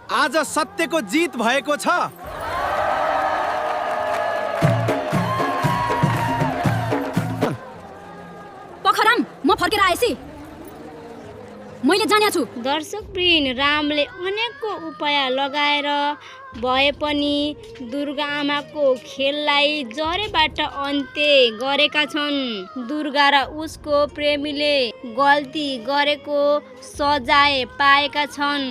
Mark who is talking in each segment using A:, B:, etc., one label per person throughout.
A: आज सत्यको जित भएको छ।
B: पखराम, म फर्केर आएसी मैले जान्या छु।
C: दर्शकवृन्द, रामले अनेकको उपाय लगाएर भए पनि दुर्गा आमाको खेललाई जरेबाट अन्त्य गरेका छन्। दुर्गा र उसको प्रेमीले गल्ती गरेको सजाय पाएका छन्।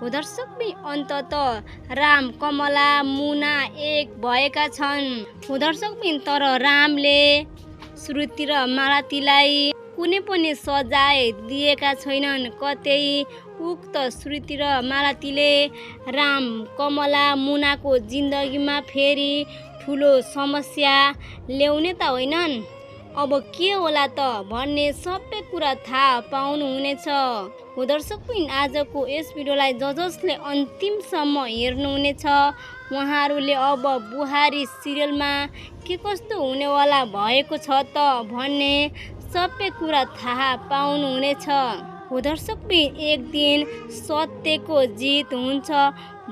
C: दर्शकवृन्द, अन्ततः राम, कमला, मुना एक भएका छन्। दर्शकवृन्द, तर रामले श्रुति र मालतीलाई कुनै पनि सजाय दिएका छैनन्। कतै उक्त श्रुति र मालतीले राम, कमला, मुनाको जिन्दगीमा फेरि ठुलो समस्या ल्याउने त होइनन्। अब के होला त भन्ने सबै कुरा थाहा पाउनुहुनेछ। दर्शकवृन्द, आजको यस भिडियोलाई जसले अन्तिमसम्म हेर्नुहुनेछ उहाँहरूले अब बुहारी सिरियलमा के कस्तो हुनेवाला भएको छ त भन्ने सबै कुरा थाहा पाउनुहुनेछ। दर्शकवृन्द, एक दिन सत्यको जित हुन्छ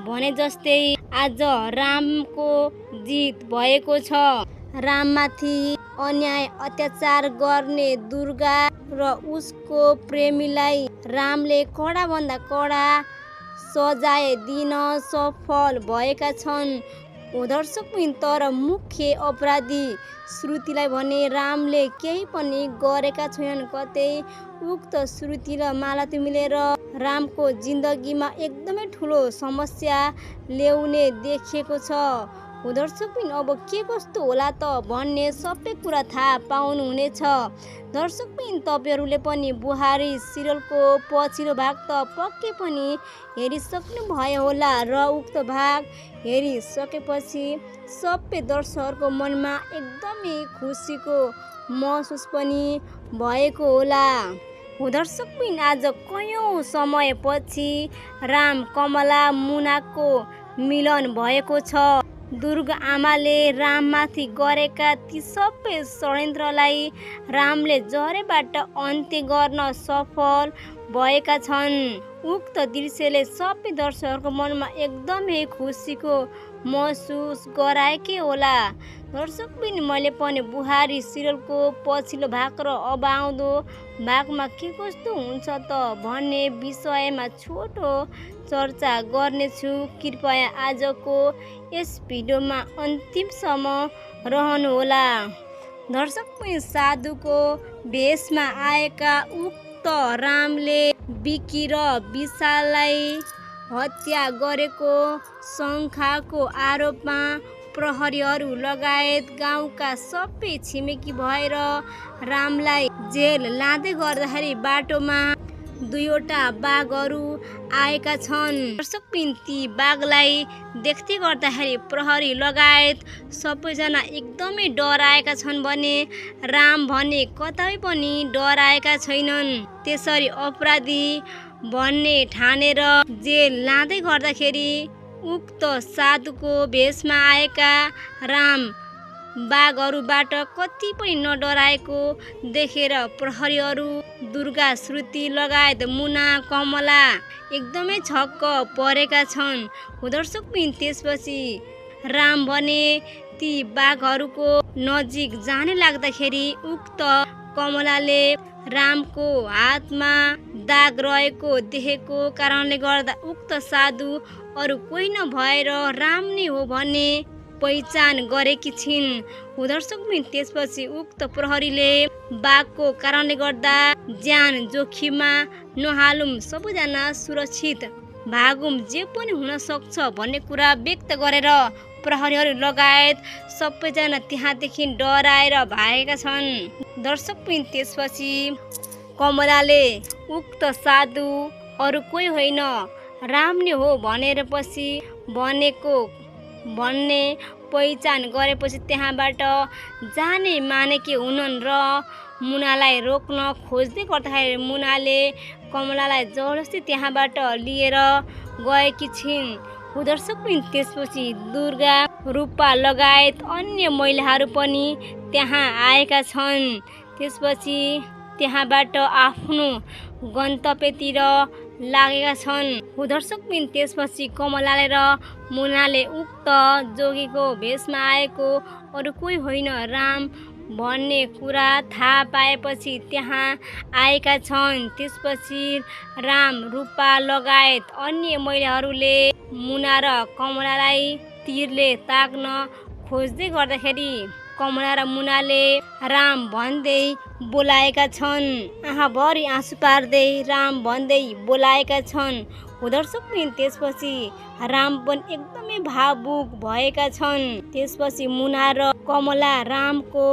C: भने जस्तै आज रामको जित भएको छ। राममाथि अन्याय अत्याचार गर्ने दुर्गा र उसको प्रेमीलाई रामले कडाभन्दा कडा सजाय दिन सफल भएका छन्। दर्शकवृन्द, तर मुख्य अपराधी श्रुतिलाई भने रामले केही पनि गरेका छैनन्। कतै उक्त श्रुति र मालती मिलेर रामको जिन्दगीमा एकदमै ठुलो समस्या ल्याउने देखिएको छ। दर्शकवृन्द, अब के कस्तो होला त भन्ने सबै कुरा थाहा पाउनुहुनेछ। दर्शकवृन्द, तपाईँहरूले पनि बुहारी सिरियलको पछिल्लो भाग त पक्कै पनि हेरिसक्नु भयो होला र उक्त भाग हेरिसकेपछि सबै दर्शकहरूको मनमा एकदमै खुसीको महसुस पनि भएको होला। दर्शकवृन्द, आज कयौँ समयपछि राम, कमला, मुनाको मिलन भएको छ। दुर्गा आमाले राममाथि गरेका ती सबै षड्यन्त्रलाई रामले जरेबाट अन्त्य गर्न सफल भएका छन्। उक्त दृश्यले सबै दर्शकहरूको मनमा एकदमै खुसीको महसुस गराएकै होला। दर्शकवृन्द, मैले पनि बुहारी सिरियलको पछिल्लो भाग र अब आउँदो भागमा के कस्तो हुन्छ त भन्ने विषयमा छोटो चर्चा गर्नेछु। कृपया आजको यस भिडियोमा अन्तिमसम्म रहनुहोला। दर्शकवृन्द, साधुको भेषमा आएका उक्त रामले विकी र विशाललाई हत्या गरेको शङ्काको आरोपमा प्रहरीहरू लगायत गाउँका सबै छिमेकी भएर रामलाई जेल लाँदै गर्दाखेरि बाटोमा दुईवटा बाघहरू आएका छन्। दर्शकवृन्द, ती बाघलाई देख्दै गर्दाखेरि प्रहरी लगायत सबैजना एकदमै डराएका छन् भने राम भने कतै पनि डराएका छैनन्। त्यसरी अपराधी भन्ने ठानेर जेल लाँदै गर्दाखेरि उक्त साधुको भेषमा आएका राम बाघहरूबाट कति पनि नडराएको देखेर प्रहरीहरू दुर्गा, श्रुति लगायत मुना, कमला एकदमै छक्क परेका छन्। दर्शकवृन्द, त्यसपछि राम भने ती बाघहरूको नजिक जाने लाग्दाखेरि उक्त कमलाले रामको हातमा दाग रहेको देखेको कारणले गर्दा उक्त साधु अरू कोही नभएर राम नै हो भन्ने पहिचान गरेकी छिन्। दर्शकवृन्द, त्यसपछि उक्त प्रहरीले बाघको कारणले गर्दा ज्यान जोखिममा नहालौँ, सबैजना सुरक्षित भागौँ, जे पनि हुन सक्छ भन्ने कुरा व्यक्त गरेर प्रहरीहरू लगायत सबैजना त्यहाँदेखि डराएर भागेका छन्। दर्शकवृन्द, त्यसपछि कमलाले उक्त साधु अरू कोही होइन राम नै हो भनेर पछि भनेको भन्ने पहिचान गरेपछि त्यहाँबाट जाने मानेकी हुनन् र मुनालाई रोक्न खोज्दै गर्दाखेरि मुनाले कमलालाई जबरजस्ती त्यहाँबाट लिएर गएकी छिन्। दर्शकवृन्द, त्यसपछि दुर्गा, रूपा लगायत अन्य महिलाहरू पनि त्यहाँ आएका छन्। त्यसपछि त्यहाँबाट आफ्नो गन्तव्यतिर लागेका छन्। हो दर्शकबिन त्यसपछि कमलाले र मुनाले उक्त जोगीको भेषमा आएको अरू कोही होइन राम भन्ने कुरा थाहा पाएपछि त्यहाँ आएका छन्। त्यसपछि राम रूपा लगायत अन्य महिलाहरूले मुना र कमलालाई तीरले ताक्न खोज्दै गर्दाखेरि कमला र मुनाले राम भन्दै बोलाएका छन्। आँखाभरि आँसु पार्दै राम भन्दै बोलाएका छन्। हो दर्शकबिन त्यसपछि राम पनि एकदमै भावुक भएका छन्। त्यसपछि मुना र कमला रामको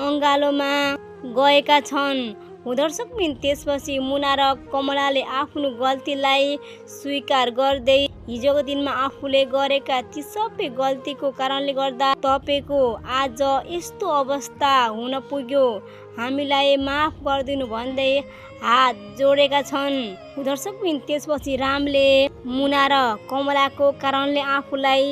C: अँगालोमा गएका छन्। हो दर्शकबिन त्यसपछि मुना र कमलाले आफ्नो गल्तीलाई स्वीकार गर्दै हिजोको दिनमा आफूले गरेका ती सबै गल्तीको कारणले गर्दा तपाईँको आज यस्तो अवस्था हुन पुग्यो, हामीलाई माफ गरिदिनु भन्दै हात जोडेका छन्। दर्शकबिन त्यसपछि रामले मुना र कमलाको कारणले आफूलाई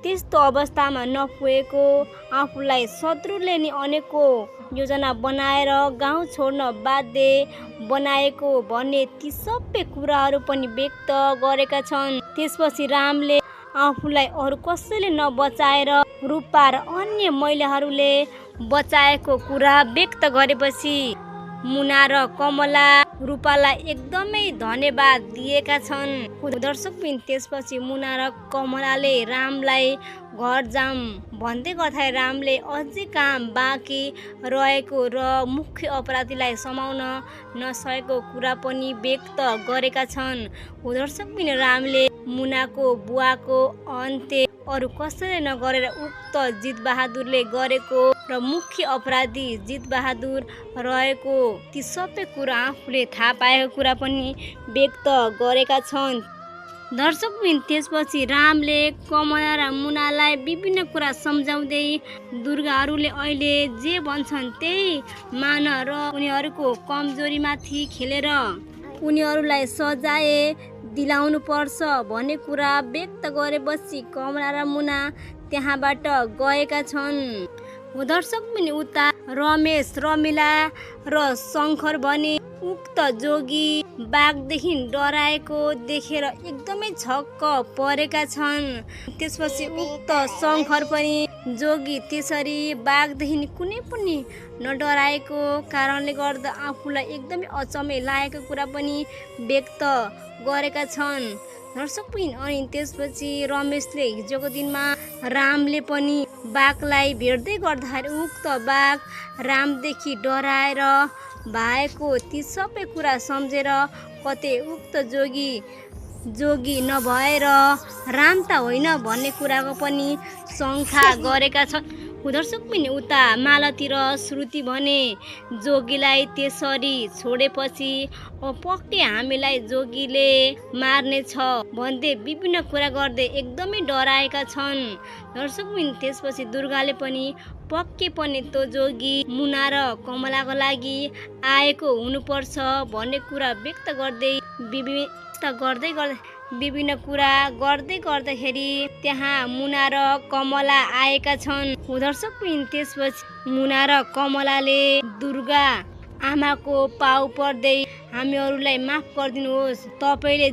C: त्यस्तो अवस्थामा नपुगेको, आफूलाई शत्रुले नि अनेकौं योजना बनाएर गाउँ छोड्न बाध्य बनाएको भन्ने ती सबै कुराहरू पनि व्यक्त गरेका छन्। त्यसपछि रामले आफूलाई अरू कसैले नबचाएर रूपा र अन्य महिलाहरूले बचाएको कुरा व्यक्त गरेपछि मुना र कमला रूपालाई एकदमै धन्यवाद दिएका छन्। दर्शकबिन त्यसपछि मुना र कमलाले रामलाई घर जाम भन्दै गर्दा रामले अझै काम बाँकी रहेको र मुख्य अपराधीलाई समाउन नसकेको कुरा पनि व्यक्त गरेका छन्। दर्शकबिन रामले मुनाको बुवाको अन्त्य अरू कसैले नगरेर उक्त जितबहादुरले गरेको र मुख्य अपराधी जितबहादुर रहेको ती सबै कुरा आफूले थाहा पाएको कुरा पनि व्यक्त गरेका छन्। दर्शकबिन त्यसपछि रामले कमला र मुनालाई विभिन्न कुरा सम्झाउँदै दुर्गाहरूले अहिले जे भन्छन् त्यही मान र उनीहरूको कमजोरीमाथि खेलेर उनीहरूलाई सजाय दिलाउनु पर्छ भन्ने कुरा व्यक्त गरेपछि कमला र मुना त्यहाँबाट गएका छन्। दर्शकबिन उता रमेश, रमिला र शङ्कर भने उक्त जोगी बाघदेखि डराएको देखेर एकदमै छक्क परेका छन्। त्यसपछि उक्त शङ्कर पनि जोगी त्यसरी बाघदेखि कुनै पनि नडराएको कारणले गर्दा आफूलाई एकदमै अचम्मै लागेको कुरा पनि व्यक्त गरेका छन्। दर्शकबिन अनि त्यसपछि रमेशले हिजोको दिनमा रामले पनि बाघलाई भेट्दै गर्दाखेरि उक्त बाघ रामदेखि डराएर भएको ती सबै कुरा सम्झेर कतै उक्त जोगी नभएर राम त होइन भन्ने कुराको पनि शङ्का गरेका छन्। दर्शकबिन उता मालती र श्रुति भने जोगीलाई त्यसरी छोडेपछि पक्कै हामीलाई जोगीले मार्नेछ भन्दै विभिन्न कुरा गर्दै एकदमै डराएका छन्। दर्शकबिन त्यसपछि दुर्गाले पनि पक्कै पनि त्यो जोगी मुना र कमलाको लागि आएको हुनुपर्छ भन्ने कुरा व्यक्त गर्दै विभिन्न कुरा गर्दाखेरि त्यहाँ मुना र कमला आएका छन्। दर्शकबिन त्यसपछि मुना र कमलाले दुर्गा आमाको पाउ पर्दै हामीहरूलाई माफ गरिदिनुहोस्, तपाईँले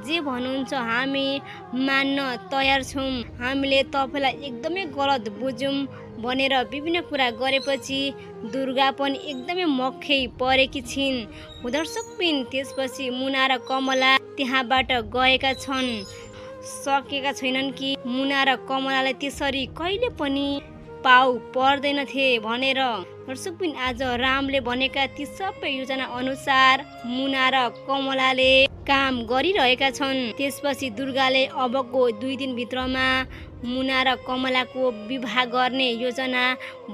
C: जे भन्नुहुन्छ हामी मान्न तयार छौँ, हामीले तपाईँलाई एकदमै गलत बुझ्यौँ भनेर विभिन्न कुरा गरेपछि दुर्गा पनि एकदमै मक्खै परेकी छिन्। दर्शकबिन त्यसपछि मुना र कमला त्यहाँबाट गएका छन्। सकेका छैनन् कि मुना र कमलालाई त्यसरी कहिले पनि पाउ पर्दैनथे भनेर। दर्शकबिन आज रामले भनेका ती सबै योजना अनुसार मुना र कमलाले काम गरिरहेका छन्। त्यसपछि दुर्गाले अबको 2 दिनभित्रमा मुना र कमलाको विवाह गर्ने योजना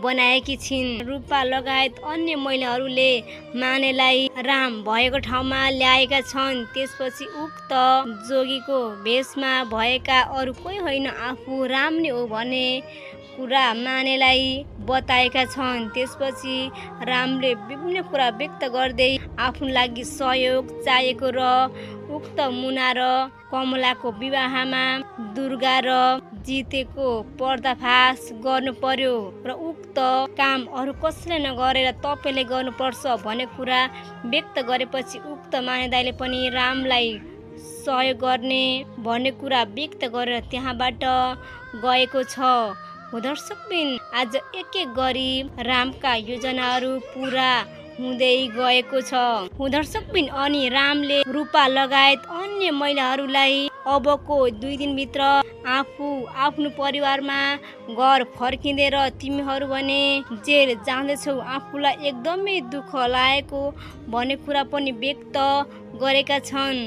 C: बनाएकी छिन्। रूपा लगायत अन्य महिलाहरूले मानेलाई राम भएको ठाउँमा ल्याएका छन्। त्यसपछि उक्त जोगीको भेषमा भएका अरू कोही होइन आफू राम नै हो भने कुरा मानेलाई बताएका छन्। त्यसपछि रामले विभिन्न कुरा व्यक्त गर्दै आफ्नो लागि सहयोग चाहिएको र उक्त मुना र कमलाको विवाहमा दुर्गा र जितेको पर्दाफास गर्नु पर्यो र उक्त काम अरू कसैले नगरेर तपाईँले गर्नुपर्छ भन्ने कुरा व्यक्त गरेपछि उक्त मानेदाइले पनि रामलाई सहयोग गर्ने भन्ने कुरा व्यक्त गरेर त्यहाँबाट गएको छ। दर्शकबिन आज एक एक गरी रामका योजनाहरू पुरा हुँदै गएको छ। दर्शकबिन अनि रामले रूपा लगायत अन्य महिलाहरूलाई अबको 2 दिनभित्र आफू आफ्नो परिवारमा घर फर्किँदै र तिमीहरू भने जेल जाँदैछौ आफूलाई एकदमै दुःख लागेको भन्ने कुरा पनि व्यक्त गरेका छन्।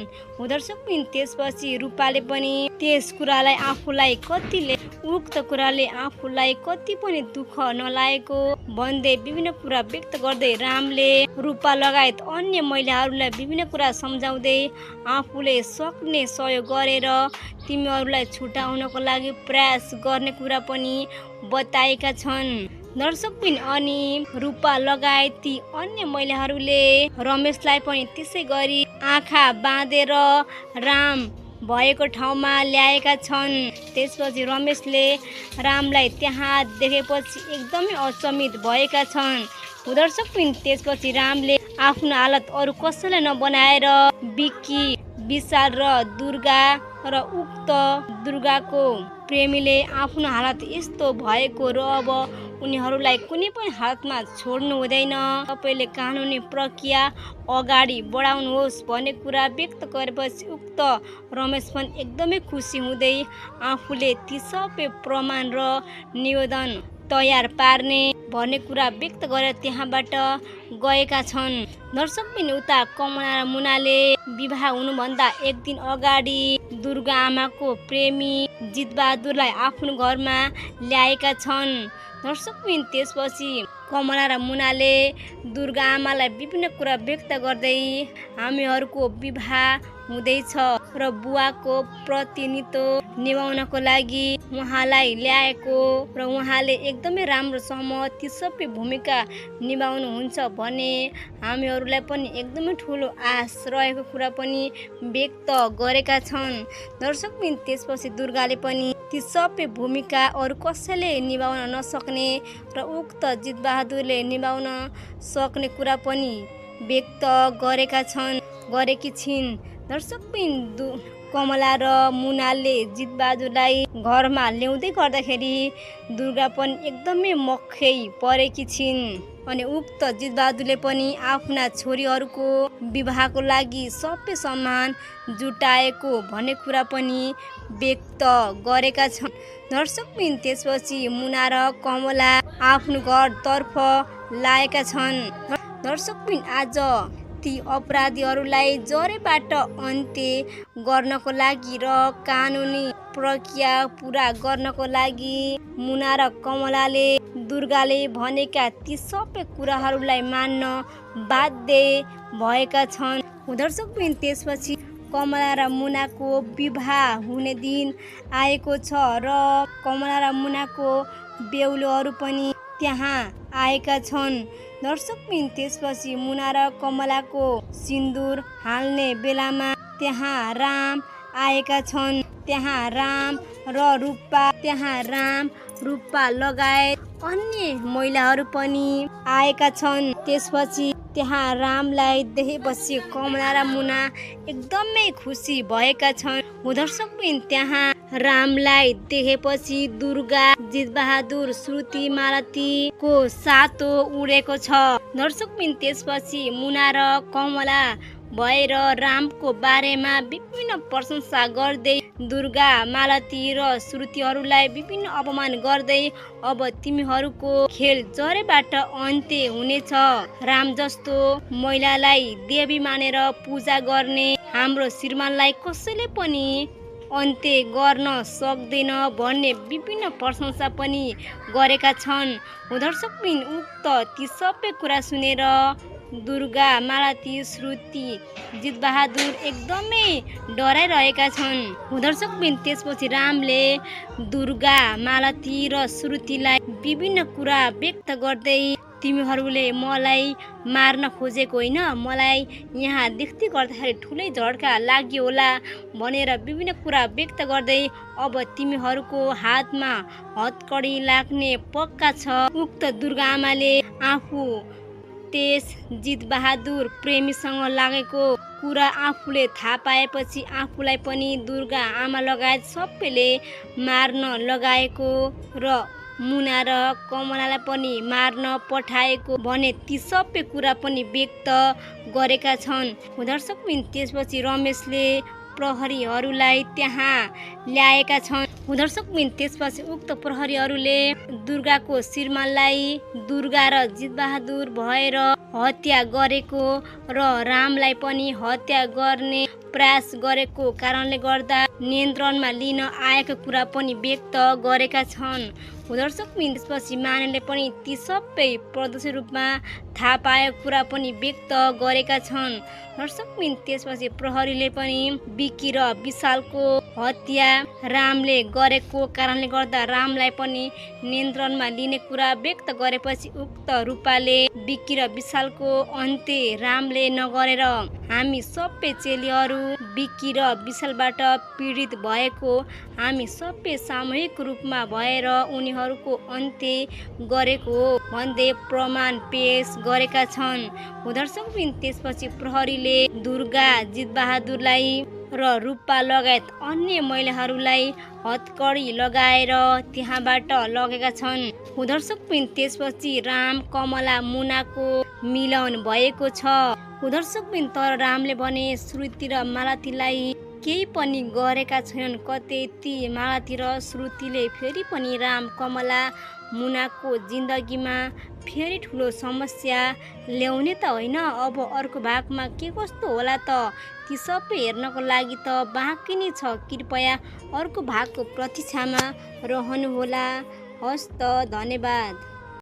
C: दर्शकबिन त्यसपछि रूपाले पनि त्यस कुरालाई आफूलाई कतिले उक्त कुराले आफूलाई कति पनि दुःख नलागेको भन्दै विभिन्न कुरा व्यक्त गर्दै रामले रूपा लगायत अन्य महिलाहरूलाई विभिन्न कुरा सम्झाउँदै आफूले सक्ने सहयोग गरेर तिमीहरूलाई छुटाउनको लागि प्रयास गर्ने कुरा पनि बताएका छन्। दर्शकबिन अनि रूपा लगायत ती अन्य महिलाहरूले रमेशलाई पनि त्यसै गरी आँखा बाँधेर राम भएको ठाउँमा ल्याएका छन्। त्यसपछि रमेशले रामलाई त्यहाँ देखेपछि एकदमै अचम्मित भएका छन्। दर्शकबिन त्यसपछि रामले आफ्नो हालत अरू कसैलाई नबनाएर बिक्की विशाल र दुर्गा र उक्त दुर्गाको प्रेमीले आफ्नो हालत यस्तो भएको र अब उनीहरूलाई कुनै पनि हालतमा छोड्नु हुँदैन, तपाईँले कानुनी प्रक्रिया अगाडि बढाउनुहोस् भन्ने कुरा व्यक्त गरेपछि उक्त रमेश पनि एकदमै खुसी हुँदै आफूले ती सबै प्रमाण र निवेदन तयार पार्ने भन्ने कुरा व्यक्त गरेर त्यहाँबाट गएका छन्। दर्शकबिन उता कमला र मुनाले विवाह हुनुभन्दा 1 दिन अगाडि दुर्गा आमाको प्रेमी जितबहादुरलाई आफ्नो घरमा ल्याएका छन्। दर्शकबिन त्यसपछि कमला र मुनाले दुर्गा आमालाई विभिन्न कुरा व्यक्त गर्दै हामीहरूको विवाह हुँदैछ र बुवाको प्रतिनिधित्व निभाउनको लागि उहाँलाई ल्याएको र उहाँले एकदमै राम्रोसँग ती सबै भूमिका निभाउनुहुन्छ भने हामीहरूलाई पनि एकदमै ठुलो आश रहेको कुरा पनि व्यक्त गरेका छन्। दर्शकबिन त्यसपछि दुर्गाले पनि ती सबै भूमिका अरू कसैले निभाउन नसक्ने र उक्त जितबहादुरले निभाउन सक्ने कुरा पनि व्यक्त गरेकी छिन्। दर्शकबिन कमला र मुनाले जितबहादुरलाई घरमा ल्याउँदै गर्दाखेरि दुर्गा पनि एकदमै मक्खै परेकी छिन् अनि उक्त जितबहादुरले पनि आफ्ना छोरीहरूको विवाहको लागि सबै सामान जुटाएको भन्ने कुरा पनि व्यक्त गरेका छन्। दर्शकबिन त्यसपछि मुना र कमला आफ्नो घरतर्फ लागेका छन्। दर्शकबिन आज ती अपराधीहरूलाई जरेबाट अन्त्य गर्नको लागि र कानुनी प्रक्रिया पुरा गर्नको लागि मुना र कमलाले दुर्गाले भनेका ती सबै कुराहरूलाई मान्न बाध्य भएका छन्। दर्शकबिन त्यसपछि कमला र मुनाको विवाह हुने दिन आएको छ र कमला र मुनाको बेहुलोहरू पनि त्यहाँ आएका छन्। दर्शकबिन त्यसपछि मुना र कमलाको सिन्दुर हाल्ने बेलामा त्यहाँ राम आएका छन्। त्यहाँ राम रूपा लगायत अन्य महिलाहरू पनि आएका छन्। त्यसपछि त्यहाँ रामलाई देखेपछि कमला र मुना एकदमै खुसी भएका छन्। दर्शकबिन त्यहाँ रामलाई देखेपछि दुर्गा जितबहादुर श्रुति मालतीको सातो उडेको छ। दर्शकबिन त्यसपछि मुना र कमला भएर रामको बारेमा विभिन्न प्रशंसा गर्दै दुर्गा मालती र श्रुतिहरूलाई विभिन्न अपमान गर्दै अब तिमीहरूको खेल जरेबाट अन्त्य हुनेछ। राम जस्तो महिलालाई देवी मानेर पूजा गर्ने हाम्रो श्रीमानलाई कसैले पनि अन्त्य गर्न सक्दैन भन्ने विभिन्न प्रशंसा पनि गरेका छन्। दर्शकबिन उक्त ती सबै कुरा सुनेर दुर्गा, मालती, श्रुति, जितबहादुर एकदमै डराइरहेका छन्। दर्शकबिन त्यसपछि रामले दुर्गा, मालती र श्रुतिलाई विभिन्न कुरा व्यक्त गर्दै तिमीहरूले मलाई मार्न खोजेको होइन, मलाई यहाँ देख्दै गर्दाखेरि ठुलै झड्का लाग्यो होला भनेर विभिन्न कुरा व्यक्त गर्दै अब तिमीहरूको हातमा हतकडी लाग्ने पक्का छ। उक्त दुर्गा आमाले आफू त्यस जितबहादुर प्रेमीसँग लागेको कुरा आफूले थाहा पाएपछि आफूलाई पनि दुर्गा आमा लगायत सबैले मार्न लगाएको र मुना र कमलालाई पनि मार्न पठाएको भने ती सबै कुरा पनि व्यक्त गरेका छन्। दर्शकबिन त्यसपछि रमेशले प्रहरीहरूलाई त्यहाँ ल्याएका छन्। दर्शकबिन त्यसपछि उक्त प्रहरीहरूले दुर्गाको श्रीमानलाई दुर्गा र जितबहादुर भएर हत्या गरेको र रामलाई पनि हत्या गर्ने प्रयास गरेको कारणले गर्दा नियन्त्रणमा लिन आएको कुरा पनि व्यक्त गरेका छन्। दर्शकबिन त्यसपछि मानेले पनि ती सबै प्रत्यक्ष रूपमा थाहा पाएको कुरा पनि व्यक्त गरेका छन्। दर्शकबिन त्यसपछि प्रहरीले पनि विकी र विशालको हत्या रामले गरेको कारणले गर्दा रामलाई पनि नियन्त्रणमा लिने कुरा व्यक्त गरेपछि उक्त रूपाले विकी र विशालको अन्त्य रामले नगरेर हामी सबै चेलीहरू विकी र विशालबाट पीडित भएको हामी सबै सामूहिक रूपमा भएर उनीहरूको अन्त्य गरेको हो भन्दै प्रमाण पेश गरेका छन्। दर्शकबिन त्यसपछि प्रहरीले दुर्गा, जितबहादुरलाई र रूपा लगायत अन्य महिलाहरूलाई हतकडी लगाएर त्यहाँबाट लगेका छन्। दर्शकबिन त्यसपछि राम, कमला, मुनाको मिलन भएको छ। दर्शकबिन तर रामले भने श्रुति र मालतीलाई केही पनि गरेका छैनन्। कतै ती मालती र श्रुतिले फेरि पनि राम, कमला, मुनाको जिन्दगीमा फेरि ठुलो समस्या ल्याउने त होइन, अब अर्को भागमा के कस्तो होला त ती सबै हेर्नको लागि त बाँकी नै छ। कृपया अर्को भागको प्रतीक्षामा रहनुहोला। हस्त, धन्यवाद।